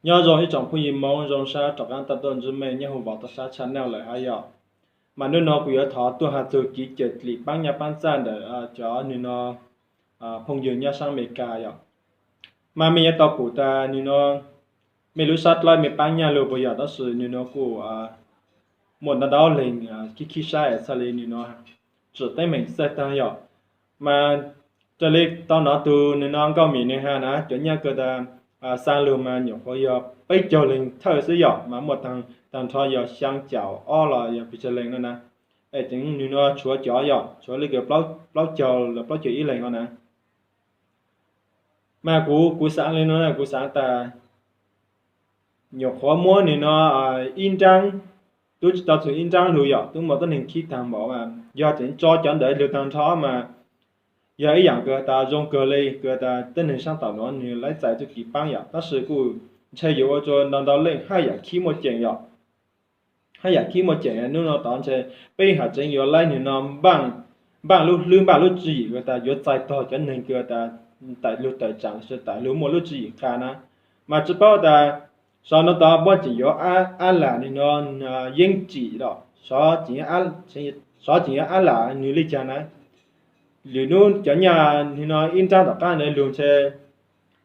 Nyob zoo ib tsoom phooj ywg Hmoob, zoo sab rov qab tau tuaj ntsib mej nyob huv Vauv Toj Sab channel lawm hab yom. Mas hnub no kuv yuav thov tuaj has txug kev cawm dlim paab nyaj paab txaj ntawm cov nwg no phooj ywg nyob saab Amelikas yom. Mas mej yuav tau pum tas nwg no mej lub sab dlawb mej paab nyaj lug puas yog, tab sis nwg no kuj muaj ntau ntau leeg khib khib sab es txhaj le nwg no tsim teeb meem txhaj taag yom. Mas raws le tau nov tug nwg no Nkauj Mim nwg has na, cov nyaj kws tas xaa lug mas nyuam qhuav yog peb caug leeg thawj xwb yom, mas muaj taag nrho yog xyaa caum ob los yog pes tsawg leeg no na. Es nwg no tshuav cov yom, tshuav le kws plaub caug los plaub caug ib leeg no na. Mas kuv, kuv xaav le no, kuv xaav tas nyuam qhuav muab nwg no ib nraab, tub tsi tau txug ib nraab lug yom, tub muaj tuab neeg khib taag npaum, yog tseem tso cov ntawd lug taag nrho mas yog ib yaam kws tas zoo kawg le, kws tas tuab neeg saab tom nuav nwg laib txais txuj kev paab yom, tab sis kuj ntshe yuav ua rua ntau ntau leej haj yaam khib muaj ceem yom. Haj yaam khib muaj ceem, nub no tod ntshe peb haj tseem yuav laib nwg no npaaj, npaaj lub hlwb npaaj lub tswv yim kws tas yuav txais tog cov neeg kws tas tawm lug tawm tsaam lossis tawm lug muaj lub tswv yim qha na. Mas tsi paub tas sov no tod puab tseem yuav ab lam nwg no yeeb tsim los sov tseem yuav ab lam nwg le caag na. Lwm nub cov nyaj nwg no ib nraab tom qaab ntawd lug ntshe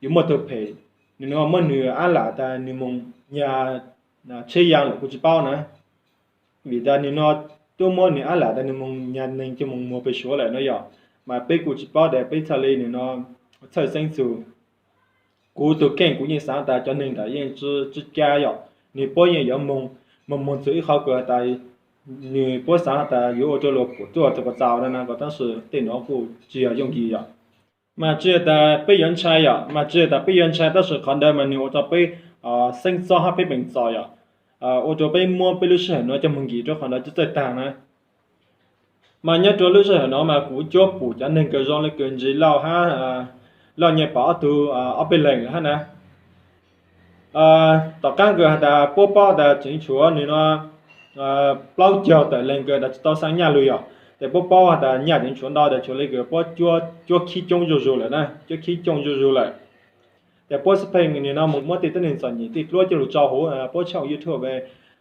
yuav muaj tug phem, nwg no muab nwg ab lam tas nwg moog nyag tsheb yaa lawm kuj tsi paub na. Vim tas nwg no tub muab nwg ab lam tas nwg moog nyag neeg coj moog muag pem Suav lawm no yom. Mas peb kuj tsi paub tas peb txhaj le nwg no txhawj xeeb txug. Kuv tug kheej kuv yeej xaav tas cov neeg ntawd yeej tsi kav yom, nwg puab yeej yuav moog, moog moog txug ib qhov kws tas nwg puab xaav tas yuav ua rua luag pum tuaj rua puas txaus no na, tab sis tej nuav kuj tsi yog yooj yim yom. Mas tsi yog tas peb yuav ntshai yom, mas tsi yog tas peb yuav ntshai, tab sis qhov ntawd mas nwg ua rua peb xeeb xob hab peb peem txom yom, ua rua peb muab peb lub sij hawm nuav coj moog nkim rua qhov ntawd tsi txawj taag na. Mas nyob rua lub sij hawm no mas kuv cuab pum cov neeg kws zoo le kws Ntsis Lauj hab Lauj Nyaj Pov ob tug ob peb leeg lawm hab na. Tom qaab kws has tas puab paub tas tseem tshuav nwg no plaub caug tawm leeg kws tas tsi tau xaa nyaj lug yom, tes puab paub has tas nyaj tseem tshuav ntau tas tshuav le kws puab cuab khib coob zuj zug lawm na, cuab khib coob zuj zug lawm. Tes puab xwb pheej nwg no moog muab tej tuab neeg txom nyem tej duab coj lug tso huv puab tshooj YouTube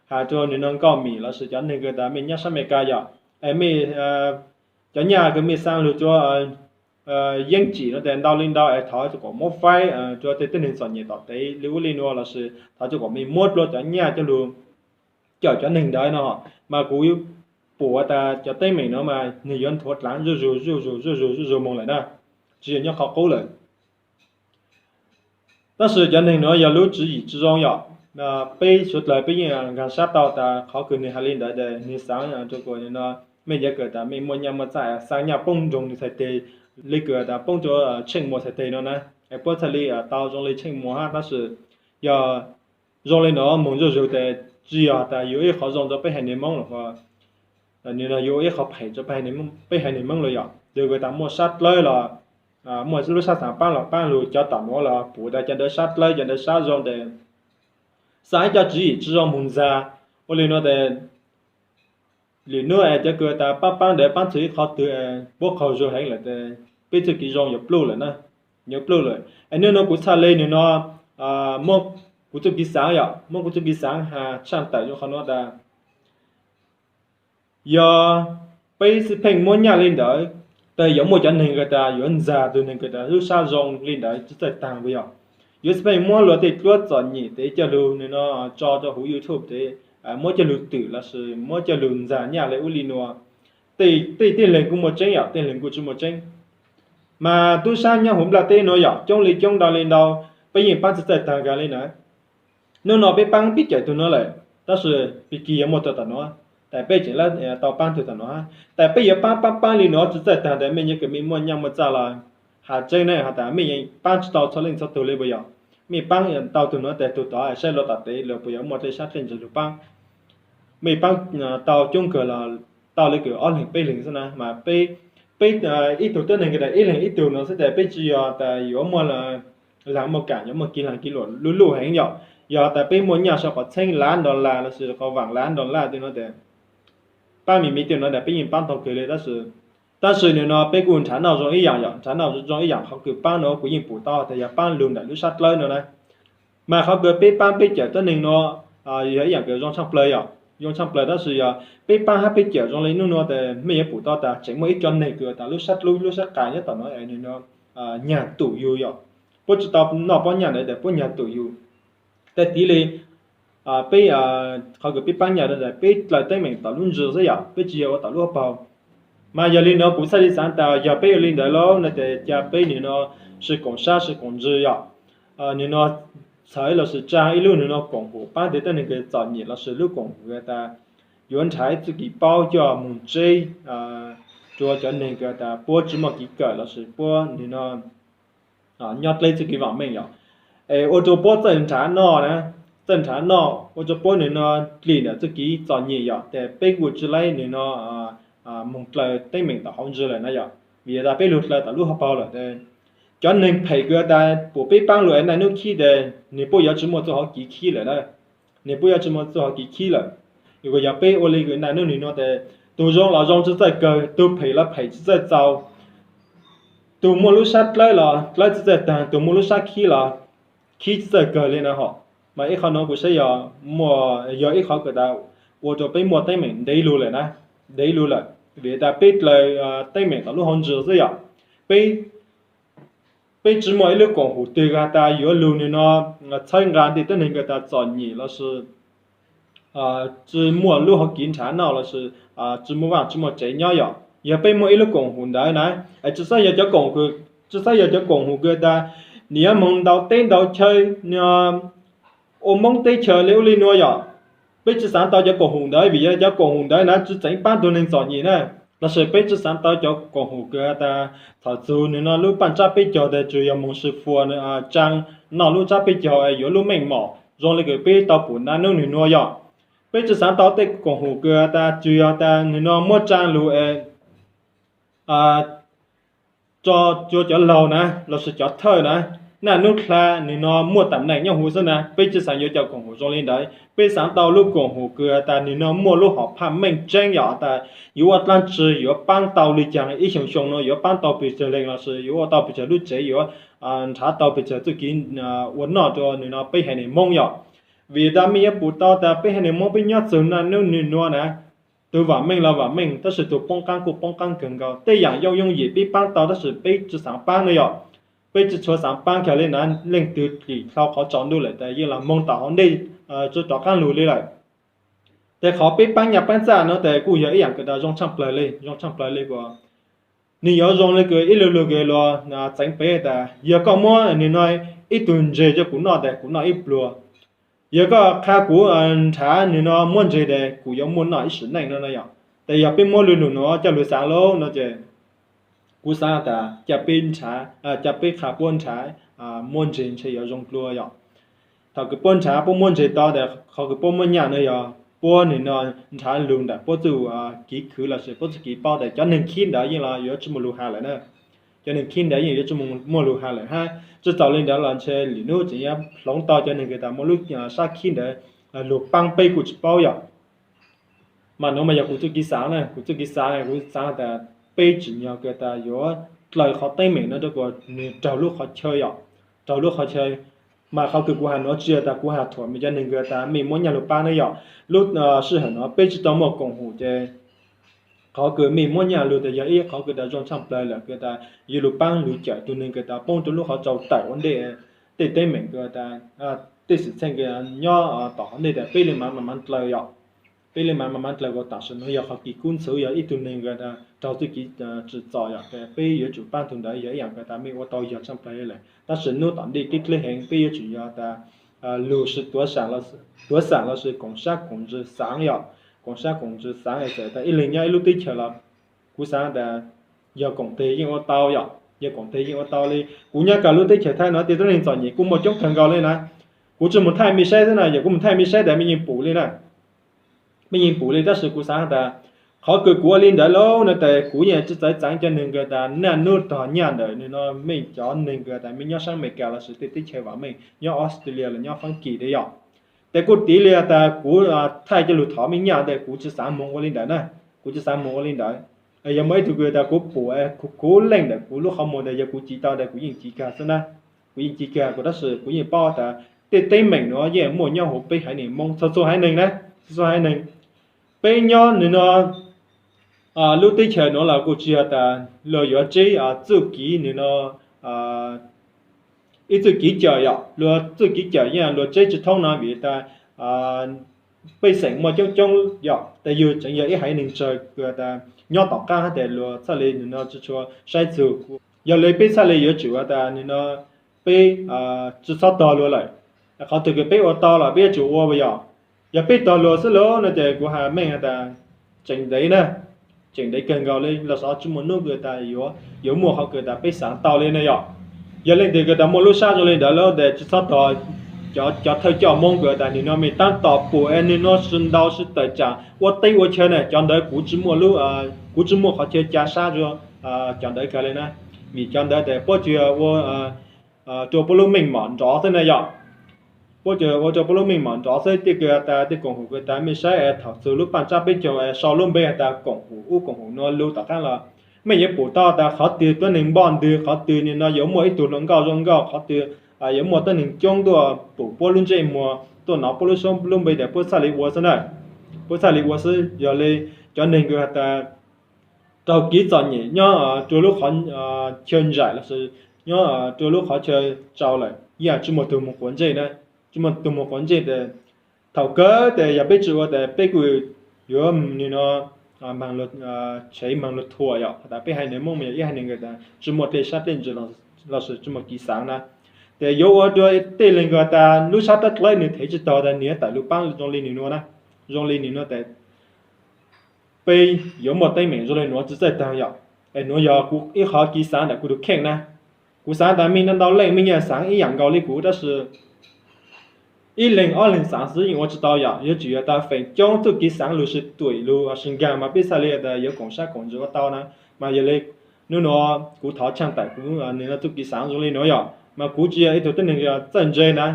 has rua nwg no Nkauj Mim lossis cov neeg kws tas mej nyob saab Amelikas yom, es mej cov nyaj kws mej xaa lug rua yeeb tsim no tes ntau le ntau es thov rua kom muab faib rua tej tuab neeg txom nyem tom tev le ub le nuav lossis thov rua kom mej muab dlua cov nyaj coj lug cawm cov neeg ntawd no. Mas kuv pum tas cov teeb meem nuav mas nwg yuav nthuav dlaav zuj zug zuj zug zuj zug zuj zug moog lawm na, tsi yog nyob qhov qub lawm. Tab sis cov neeg nuav yog lub tswv yim tsi zoo yom. Peb suav dlawg peb yeej nkaag sab tau tas qhov kws nwg has le ntawd tes nwg xaav rua kuas no mej yuav kws tas mej muaj nyaj muaj txaj xaa nyaj poob nroog nwg txhais teg, le kws tas poob rua Tsheej Muas txhais teg no na, es puab txhaj le tau zoo le Tsheej Muas hab, tab sis yog zoo le nuav moog zuj zug tes tsi yog tas yuav ib qhov zoo rua peb haiv neeg Moob los, nwg no yuav ib qhov phem rua peb haiv neeg Moob los yom. Yog kws tas muaj sab dlawb los muaj lub sab xaav paab los paab lug, cov tom nuav los pum tas cov ntawd sab dlawb cov ntawd sab zoo tes xaav ib co tswv yim tsi zoo moog ntxag. Ua le nuav tes lwm nub es cov kws tas paab paab ntawd paab txug ib qhov twg puab qaug zug heev lawm tes peb txuj kev zoo yuav pluj lawm na, yuav pluj lawm. Es nub nuav kuv txhaj le nwg no muab kuv txuj kev xaav yom, muab kuv txuj kev xaav has tshaj tawm rua qhov nuav tas yog peb xwb pheej muab nyaj le ntawd, tes yuav muaj cov neeg kws tas yuav ntxag tug neeg kws tas lub sab zoo le ntawd tsi txawj taag puas yog? Yuav xwb pheej muab luag tej duab txom nyem tes coj lug nwg no tso rua huv YouTube tes muab coj lug twm lossis muab coj lug ntxag nyaj le ub le nuav. Tej tej leeg kuj muaj tseeb yom, tej leeg kuj tsi muaj tseeb. Mas tub sab nyob huv nplaj teb nuav yom, coob le coob ntau le ntau, peb yeej paab tsi txawj taag kag le na. Nub no peb paab pib cawm tug nuav lawm, tab sis pig kig yuav muaj tug tom nuav, tas peb tseem tau paab tug tom nuav. Tas peb yuav paab paab paab le nuav tsi txawj taag tas mej yuav kws mej muaj nyaj muaj txaj los has tseeb na, has tas mej yeej paab tsi tau txhua leej txhua tug le puas yog? Mej paab tau tug nuav tas tug tod saib luag tom tev luag puas yuav muaj dlej sab dlej ntsws lug paab. Mej paab tau coob kawg los tau le kws ob leeg peb leeg xwb na, mas peb ib tug tuab neeg kws tas ib leeg ib tug no xwb tes peb tsi yog tas yuav muaj laag muaj kaam, yuav muaj kev laag kev luam luj luj heev yom. Yog tas peb muaj nyaj sau qhov txheeb lav dollar lossis qhov vaam lav dollar tej nuav tes paab me me tej nuav tas peb yeej paab tau kawg le, tab sis tab sis nwg no peb kuj nrhav noj zoo ib yaam yom, nrhav noj zoo ib yaam qhov kws paab nuav kuv yeej pum tau tas yog paab lug ntawm lub sab dlawb no na. Mas qhov kws peb paab peb cawm tuab neeg nuav yog ib yaam kws zoo tshaaj plawg yom, zoo tshaaj plawg, tab sis yog peb paab hab peb cawm zoo le nub nuav tes mej yuav pum tau tas tseem muaj ib co neeg kws tas lub sab dlub lub sab qas nyob tom nuav es nwg nuav nyag tum yug yom. Puab tsi tau noj pob nyaj ntawd tes puab nyag tum yug. Tej tiv li peb, qhov kws peb paab nyaj ntawd peb dlaws teeb meem tom lub ntsws xwb yom, peb tsi yog ua tom lub hauv paug. Mas yog li nuav kuv txhaj li xaav tas yog peb ua li ntawd lawm no tes ca peb nwg nuav sib koom sab sib koom ntsws yom. Nwg nuav txhawv lossis tsaa ib lub nwg nuav koom haum paab tej tuab neeg kws txom nyem lossis lub koom haum kws tas yuav nrhav txuj kev paub coj moog tseb rua cov neeg kws tas puab tsi muaj kev kawm lossis puab nwg nuav nyob dleb txuj kev vaam meej yom. Es ua rua puab txawj nrhav noj na, txawj nrhav noj ua rua puab nwg nuav dlim ntawm txuj kev txom nyem yom, tes peb kuj tsi laib nwg nuav moog dlaws teeb meem tom hauv ntsws lawm na yom. Vim tas peb lug dlaws tom lub hauv paug lawm tes cov neeg phem kws tas pum peb paab lug es naj nub khib tes nwg puab yuav tsi muaj txuj hauv kev khib lawm na. Nwg puab yuav tsi muaj txuj hauv kev khib lawm. Yog, yog peb ua li kws naj nub nwg nuav tes tug zoo los zoo tsi txawj kawg, tug phem los phem tsi txawj txaus, tug muaj lub sab dlawb los dlawb tsi txawj taag, tug muaj lub sab khib los khib tsi txawj kawg li na hom. Mas ib qhov nuav kuv saib yog, yog ib qhov kws tas ua rua peb muaj teeb meem ntev lug lawm na, ntev lug lawm. Vim tas peb dlaws teeb meem tom lub hauv ntsws xwb yom. Peb, peb tsi muaj ib lub koom haum twg has tas yuav lug nwg nuav txhawb nqaa tej tuab neeg kws tas txom nyem lossis tsi muaj lub hauv kev nrhav noj lossis tsi muaj vaaj tsi muaj tsev nyob yom. Yog peb muaj ib lub koom haum ntawd na, es tsi xob yog cov koom, tsi xob yog cov koom haum kws tas nwg yuav moog ntau teb ntau chaw, nwg ua Moob teb chaws li ub li nuav yom. Peb tsi xaav tau cov koom haum ntawd vim yog cov koom haum ntawd na tsi tseev paab tug neeg txom nyem na. Lossis peb tsi xaav tau cov koom haum kws tas thaum txug nwg nuav lub paaj tsab peb caug tes tsuas yog moog sw fua tsaa noj lub tsab peb caug es yuav lub meej mom zoo li kws peb tau pum naj nub nwg nuav yom. Peb tsi xaav tau tej koom haum kws tas tsuas yog tas nwg nuav muab tsaa lug es tso rua cov laug na lossis cov thawj na, naj nub dlha nwg nuav muaj tam neem nyob huv xwb na. Peb tsi xaav yuav cov koom haum zoo li ntawd, peb xaav tau lub koom haum kws tas nwg nuav muaj lub hom phaj meej tseeb yom, tas yuav ua dlaab tsi yuav paab tau li caag ib xyoo xyoo nuav yuav paab tau pes tsawg leej lossis yuav ua tau pes tsawg lub tsev, yuav nrhav tau pes tsawg txuj kev ua noj rua nwg nuav peb haiv neeg Moob yom. Vim tas mej yuav pum tau tas peb haiv neeg Moob peb nyob txug naj nub nwg nuav na, tug vaam meej los vaam meej tab sis tug poob qaab kuj poob qaab kawg nkaus. Tej yaam yooj yooj yim peb paab tau tab sis peb tsi xaav paab na yom. Peb tsi tshua xaav paab kag li na, leej twg dlim dlhau qhov tsaus ntuj lawm tas yeej los moog tom hauv ntej tsi rov qaab lug li lawm. Tes qhov peb paab nyaj paab txaj nuav tes kuj yog ib yaam kws tas zoo tshaaj plawg li, zoo tshaaj plawg li kuas nwg yuav zoo li kws ib lug lug kws luag txeev peb tas yog koj muab nwg nuav ib tug ntseg rua kuv noj tes kuv noj ib pluag. Yog koj qha kuv nrhav nwg nuav muab ntseg tes kuv yuav muaj noj ib sim neej no no yom. Tes yog peb muab lug lug nuav coj lug xaav lawm no ces kuv xaav tas ca peb nrhav, ca peb qha puab nrhav muab ntseg ntshe yuav zoo dlua yom. Thaum kws puab nrhav puab muab ntseg tau tes qhov kws puab muab nyaj no yog puab nwg nuav nrhav lug ntawm puab txuj kev khwv lossis puab txuj kev paub tes cov neeg khib ntawd yeej los yuav tsi muaj lug has lawm na. Cov neeg khib ntawd yeej yuav tsi muaj lug has lawm hab. Tsi txaus li ntawd los ntshe lwm nub tseem yuav hloov tau cov neeg kws tas muaj lub sab khib ntawd lug paab peb kuj tsi paub yom. Mas nuav mas yog kuv txuj kev xaav na, kuv txuj kev xaav kuv xaav tas peb tsim nyog kws tas yuav dlaws qhov teeb meem no rua kuas nwg raug lub qhov chaw yom, raug lub qhov chaw. Mas qhov kws kuv has nuav tsi yog tas kuv has thuam mej cov neeg kws tas mej muab nyaj lug paab na yom. Lub sij hawm nuav peb tsi tau muaj koom haum ces qhov kws mej muab nyaj lug tas yog ib qhov kws tas zoo tshaaj plawg lawm kws tas yuav lug paab lug cawm tug neeg kws tas poob rua lub qhov tsaus tawm ua ntej tej teeb meem kws tas tej xwm txheej kws nyob tom hauv ntej tas peb le mav mav dlaws yom. Peb le mav mav dlaws kuas tam sim nuav yog qhov kws kub ntxhwv yog ib tug neeg kws raug txuj kev tsim txom yom, peb yuav tsum paab tug ntawd yog ib yaam kws tas mej ua tau yog tshaaj plawg lawm. Tab sis nub tom ntej tib dleb heev peb yuav tsum yog tas lug sib tuav xam lossis koom sab koom ntsws xaav yom, koom sab koom ntsws xaav es txawm tas ib leeg nyob ib lub teb chaws los kuv xaav tas yog koom teg yeej ua tau yom, yog koom teg yeej ua tau li. Kuv nyob kawg lub teb chaws Thaib no tej tuab neeg txom nyem kuj muaj coob kawg nkaus li na. Kuv tsi moog thaij mej saib xwb na, yog kuv moog thaij mej saib tas mej yeej pum li na. Mej yeej pum li tab sis kuv xaav tas qhov kws kuv ua li ntawd lawm no tas kuv yeej tsi txawv txaav cov neeg kws tas naj nub tog nyaj ntawm nwg nuav mej cov neeg kws tas mej nyob saab Amelikas lossis tej teb chaws vaam meej nyob Australia los nyob Faabkis li yom. Tes kuj tiv li tas kuv thaij coj lug thov mej nyaj tes kuv tsi xaav moog ua li ntawd na, kuv tsi xaav moog ua li ntawd. Yog muaj ib tug kws tas kuv pum kuv leej ntawm kuv lub qhov muag tas yog kuv civ tau tas kuv yeej civ kag xwb na, kuv yeej civ kag kuv tab sis kuv yeej paub tas tej teeb meem nuav yeej muaj nyob huv peb haiv neeg Moob txhua txhua haiv neeg na, txhua txhua haiv neeg. Peb nyob nwg nuav lub teb chaws nuav los kuj tsi has tas luag yuav tseb txuj kev nwg nuav, ib txuj kev cawm yom, luag txuj kev cawm yeej luag tseb tsi thoob no vim tas pej xeem muaj coob coob yom, tes yug tseem yog ib haiv neeg tsawg kws tas nyob tom qab hab tes luag txhaj le nwg nuav tsi tshua saib txug. Yog le peb txhaj le yuav tsum has tas nwg nuav peb tsi txhob tog luag lawm. Qhov twg kws peb ua tau los peb yuav tsum ua yom. Yog peb tog luag xwb lauj no ces kuv has meej has tas tseem ntev na, tseem ntev kawg nkaus le los xav tsi muaj nub kws tas yuav, yuav muaj qhov kws tas peb xaav tau le na yom. Yog leej twg kws tas muaj lub sab zoo le ntawd lawm tes tsi txhob tog cov, cov thawj coj Moob kws tas nwg nuav mej taab tom pum es nwg nuav sib ntaus sib tawm tsaam ua teb ua chaw na, cov ntawd kuv tsi muaj lub, kuv tsi muaj qhov chaw ca sab rua cov ntawd kawg le na. Vim cov ntawd tes puab tsuas ua rua puab lub meej mom nrov xwb na yom. Puab tsuas ua rua puab lub meej mom nrov xwb. Tej kws tas tej koom haum kws tas mej saib es thaum txug lub paaj tsab peb caug es sau lub npe has tas koom haum ub koom haum nuav lug tom qaab los mej yuav pum tau tas qhov twg tuab neeg npoj ntwg, qhov twg nwg nuav yuav muaj ib tug hluas nkauj zoo nkauj, qhov twg yuav muaj tuab neeg coob tuaj pum puab lub ntsej muag tuaj nov puab lub suab lub npe tes puab txhaj le ua xwb na. Puab txhaj le ua xwb. Yog le cov neeg kws has tas raug kev txom nyem nyob rua lub qhov chaw nraim lossis nyob rua lub qhov chaw tsau lawm yeej tsi muaj tug moog quav ntsej na, tsi muaj tug moog quav ntsej tes thaum kawg tes yog peb tsi ua tes peb kuj yuav nwg nuav tshev maag luag thuam yom. Has tas peb haiv neeg Moob mas yog ib haiv neeg kws tas tsi muaj dlej sab dlej ntsws lossis tsi muaj kev xaav na. Tes yuav ua rua tej leeg kws tas lub sab dlawb dlawb nwg thev tsi taug tas nwg yuav tawm lug paab zoo le nwg nuav na, zoo le nwg nuav tes peb yuav muaj teeb meem zoo le nuav tsi txawj taag yom. Es nuav yog kuv ib qhov kev xaav ntawm kuv tug kheej na. Kuv xaav tas mej ntau ntau leej mej yeej xaav ib yaam nkaus le kuv tab sis ib leeg ob leeg xaav xwb yeej ua tsi tau yom. Yuav tsum yog tas feem coob txuj kev xaav lug sib tuam lug sib nkaag mas peb txhaj le tas yuav koom sab koom ntsws ua tau na. Mas yog le nub nuav kuv thov tshaaj tawm kuv nwg txuj kev xaav zoo le nuav yom, mas kuv tsi yog ib tug tuab neeg txawj ntse na.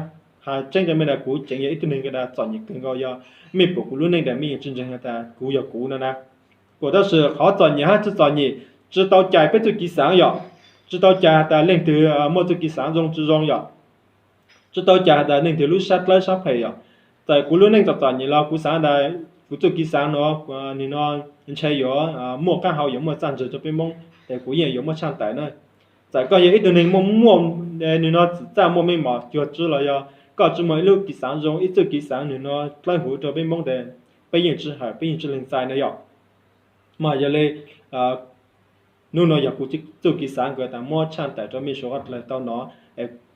Has tseeb rua mej tas kuv tseem yog ib tug neeg kws tas txom nyem kawg nkaus, yog mej pum kuv lub neej tas mej yeej tsi ntseeg has tas kuv yog kuv no na. Kuas tab sis qhov txom nyem hab tsi txom nyem, tsi tau cais peb txuj kev xaav yom, tsi tau cais has tas leej twg muaj txuj kev xaav zoo tsi zoo yom, tsi tau cais has tas leej twg lub sab dlawb sab phem yom. Txawm kuv lub neej txom txom nyem los kuv xaav tas kuv txuj kev xaav nuav nwg nuav ntshe yuav muaj qaab hau yuav muaj txaj ntswg rua peb Moob tes kuv yeej yuav muab tshaaj tawm na. Txawm koj yog ib tug neeg muaj, muaj nwg nuav txim txaj muaj meej mom cuag tsi los yog koj tsi muaj ib lub kev xaav zoo ib txuj kev xaav nwg nuav dlawb huv rua peb Moob tes peb yeej tsi hawm peb yeej tsi lees txais na yom. Mas yog le nub nuav yog kuv txuj kev xaav kws tas muab tshaaj tawm rua mej suav dlawg tau nov.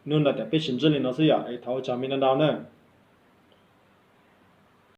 Nub nuav tas peb sim ntsib le nuav xwb yom, es thov ua tsaug mej ntau ntau na.